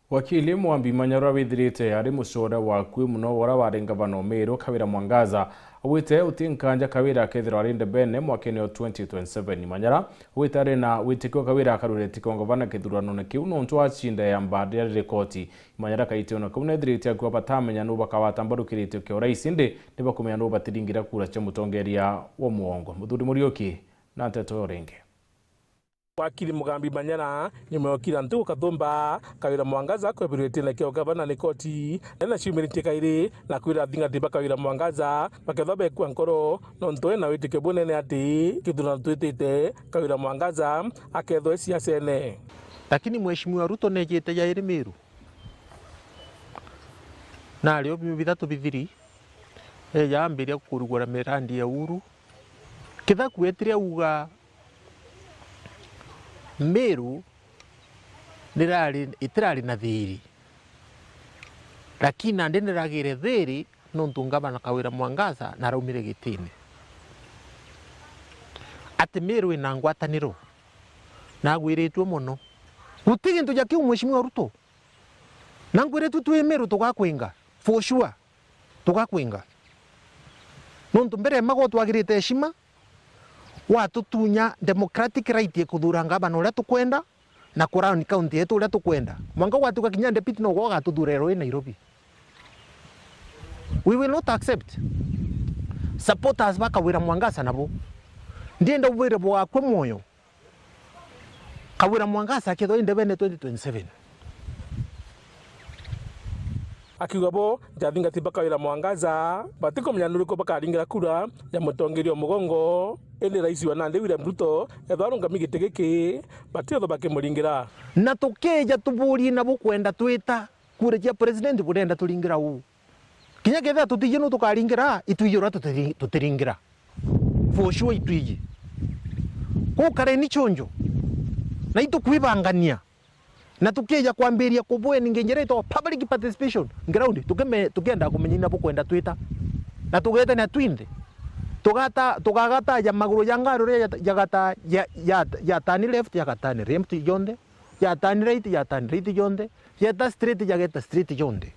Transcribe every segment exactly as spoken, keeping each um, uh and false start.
Wakili Mwambi Manyara withirite ari mucore wa akui muno wa uria wari ngavana o Meru Kawira Mwangaza, augite uti nkanja Kawira akethirwa ari ndebene mwakene o twenty twenty-seven. Manyara augite ari na witikio Kawira akarwire tikio ngavana kithuranone kiu nontu acinda ya mbandira riri koti. Manyara kaite ona kau nethirite akua batamenya nu bakawata mbaru kiritio kia urais, indi ni bakumenya nu batiringira kura cia mutongeria wa muongo. Muthuri Muriuki na nteto ya uringi. Wakili Mugambi Manyara nyuma ya ukira ntuku kathumba Kawira Mwangaza kwebirwe itine kia ugavana ni koti, na ciumiritie kairi na kwira athingati ba Kawira Mwangaza bakethwa bekua nkoro, nontu ena witikio bunene ati kithurano twitite Kawira Mwangaza akethwa e siasene. Lakini Mheshimiwa Ruto nejite jairi Meru, na ari o biumia bithatu bithiri, eja ambiria kurugura mirandi ya Uhuru. Kithaku etire auga Meru nirari, itirari na thiri, lakini nandi niragire thiri nontu ngavana Kawira Mwangaza naraumire gitine. Ati Meru ina ngwataniro, nagwiritue mono. Guti gintu ja kiu, Mheshimiwa Ruto. Na nkwire tu twi Meru tugakwinga, for sure. Tugakwinga. Nontu mbere mago twagirite heshima, watutunya democratic right ya kuthura ngavana uria tukwenda, na ku run county yetu uria tukwenda. Mwanka gwatuka kinya deputy no gwe ugatuthurerwa i Nairobi. We will not accept. Supporters ba Kawira Mwangaza nabo. Ndienda ubwire bugakua mwoyo. Kawira Mwangaza akethwa i ndebene twenty twenty-seven. Akiuga bo, njathingati ba Kawira Mwangaza batikumenya nuriku bakaringira kura ya mutongeria o mugongo, indi rais wa nandi William Ruto ethwa arungami giti giki, batithwa bakimuringira. Na tukeja tuburie na bukwenda twita kura cia president burenda turingira uu? Kinya kethira tutiji nu tukaringira, itwiji uria tutiri-, tutiringira. For sure itwiji. Kuu kareni chonjo. Na itukwibangania. Na tukija kwambiria kubwengage njira itwa public participation ground, tukime-, tukienda kumenya ina bukwenda twita. Na tugetania twinthe. Tugata-, tugagata ja maguru ja ngari uria ya, ya gata, ya, ya, ya turn left, ya ga turn left jonthe. Ya turn right, ya turn right jonthe. Yeta straight, ya geta straight jonthe.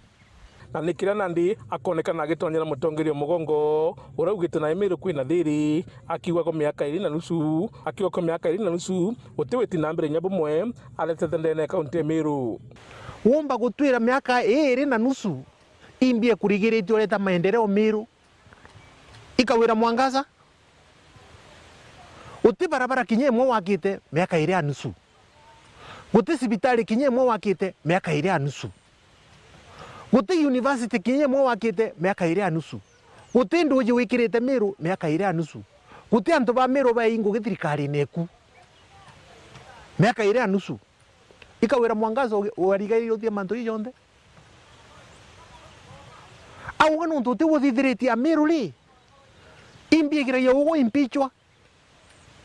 Na ni kiria nandi akonekana agitonyera mutongeria o mugongo, uria augite na Meru kwina thiri, akiuga kwa miaka iri na nusu, akiuga kwa miaka iri na nusu, guti witi na mbere inya bumwe aretete ndene ya kaunti ya Meru. Womba gutwira miaka ii iri na nusu imbie kurigiritie ureta maendeleo Meru? I Kawira Mwangaza? Guti barabara kinya imwe wakite miaka iri ya nusu. Guti cibitari kinya imwe wakite miaka iri ya nusu. Guti university kinya imwe wakite miaka iri ya nusu. Guti nduji wikirite Meru miaka iri ya nusu. Guti antu ba Meru bai ngugi thirikarine eku miaka iri ya nusu. I Kawira Mwangaza u-, warigairie uthia mantu ii jonthe? Auga nontu uti uthithiritie Ameru ri, imbiigiragia ugu impichwa,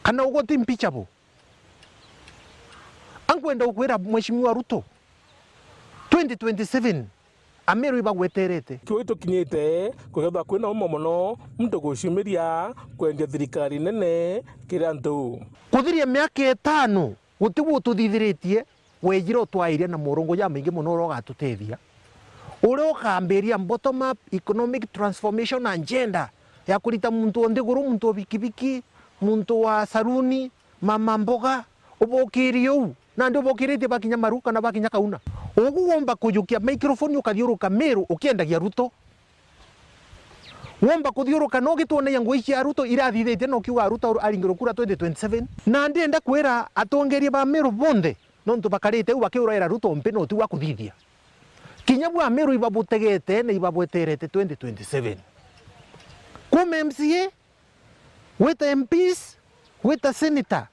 kana ugu ti mpichable? Ankwenda gukwira Mheshimiwa Ruto, twenty twenty-seven, Ameru ibagweterete. Kiu itukinyite, kugethwa kwina umo mono, muntu guciumiria kwendia thirikari nene kiri antu. Kuthiria miaka itano, guti gututhithiritie, wejire utwairia na murungu jamaingi mono uria ugatutethia, uria ukambiria bottom up economic transformation agenda ya kurita muntu o nthiguru, muntu o bikibiki, muntu wa saruni, mama mboga, ubukirie uu. Nandi ubukiritie bakinya Maru kana bakinya Kauna. Ugu womba kujukia microphone ukathiuruka Meru ukiendagia Ruto. Womba kuthiuruka na ugitwonagia ngugi cia Ruto irathithitie na ukiuga Ruto aringirwe kura twenty twenty-seven. Na ndienda kwira atongeria ba Meru bonthe, nontu bakarite u bakiuraira Ruto mpi na uti wa kuthithia. Kinya bwa Meru ibabutegete na ibabweterete twenty twenty-seven. Kuma M C A, gwita M Ps, gwita senator,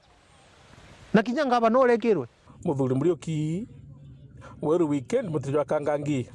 na kinya ngavana urekirwe. Muthuri Muriuki, Weru Weekend, muti jwa Kangangi.